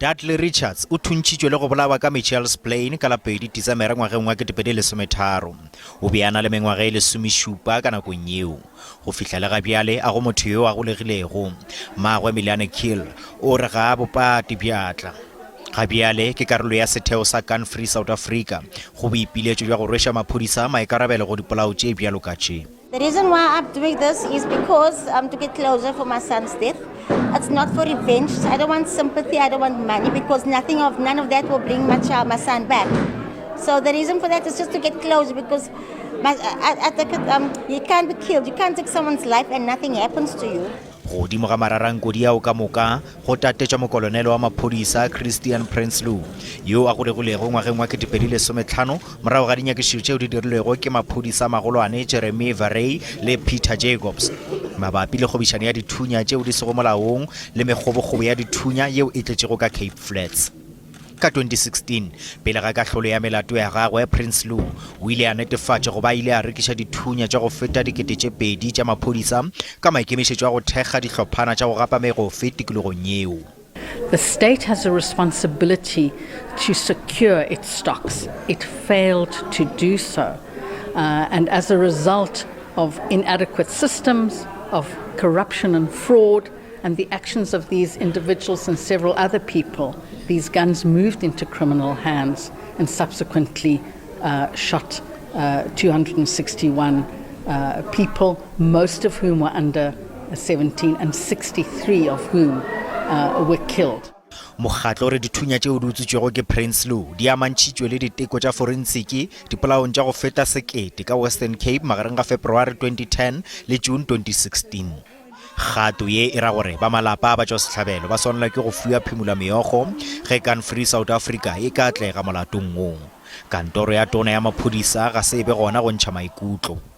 Dudley Richards o thuntšhitšwe le go bolawa ka Mitchells Plain ka la 2 Desemere ngwageng wa 2013. O be a na le mengwaga e lesomešupa ka nakong yeo. Go fihla le ga bjale a go motho yo a golegilego. Mmagwe Milane Kill o re ga a bo pate bjatla. Ga bjale ke karolo ya setheo sa Gun Free South Africa go boipiletšo bja go rweša maphodisa maikarabelo go dipolao tše bjalo ka tše. The reason why I'm doing this is because um, to get closure for my son's death. It's not for revenge. I don't want sympathy. I don't want money because nothing of none of that will bring my child, my son back. So the reason for that is just to get closure because my, I, I think it, um, you can't be killed. You can't take someone's life and nothing happens to you. Godimo ga mararankodi ao ka moka go tatetšwa mokolonele wa maphodisa Christian Prinsloo yo a golegilwego ngwageng wa 2015 morago ga dinyakišišo tšeo di dirilwego ke maphodisa a magolwane Jeremy Varey le Peter Jacobs mabapi le kgwebišano ya dithunya tšeo di sego molaong le mekgobokgobo ya dithunya yeo e tletšego ka Cape Flats. Ka 2016, pele ga kahlolo ya melato ya gagwe, Prinsloo o ile a netefatša go ba a ile a rekiša dithunya tša go feta 2000 tša maphodisa ka maikemišetšo a go thekga dihlophana tša go gapa megofe tikologong yeo. The state has a responsibility to secure its stocks. It failed to do so. Uh, and as a result of inadequate systems, of corruption and fraud, and the actions of these individuals and several other people, these guns moved into criminal hands and subsequently uh, shot uh, 261 uh, people, most of whom were under 17 and 63 of whom uh, were killed. Mokgatlo o re dithunya tšeo di utswitšwego ke Prinsloo di amantšhitšwe le diteko tša forensiki dipolaong tša go feta sekete ka Western Cape magareng ga February 2010 le June 2016. Kgato ye e ra gore ba malapa a batšwasehlabelo ba swanelwa ke go fiwa phimolameokgo ge Gun Free South Africa e ka atlega molatong wo. Kantoro ya Tona ya Maphodisa ga se e be gona go ntšha maikutlo.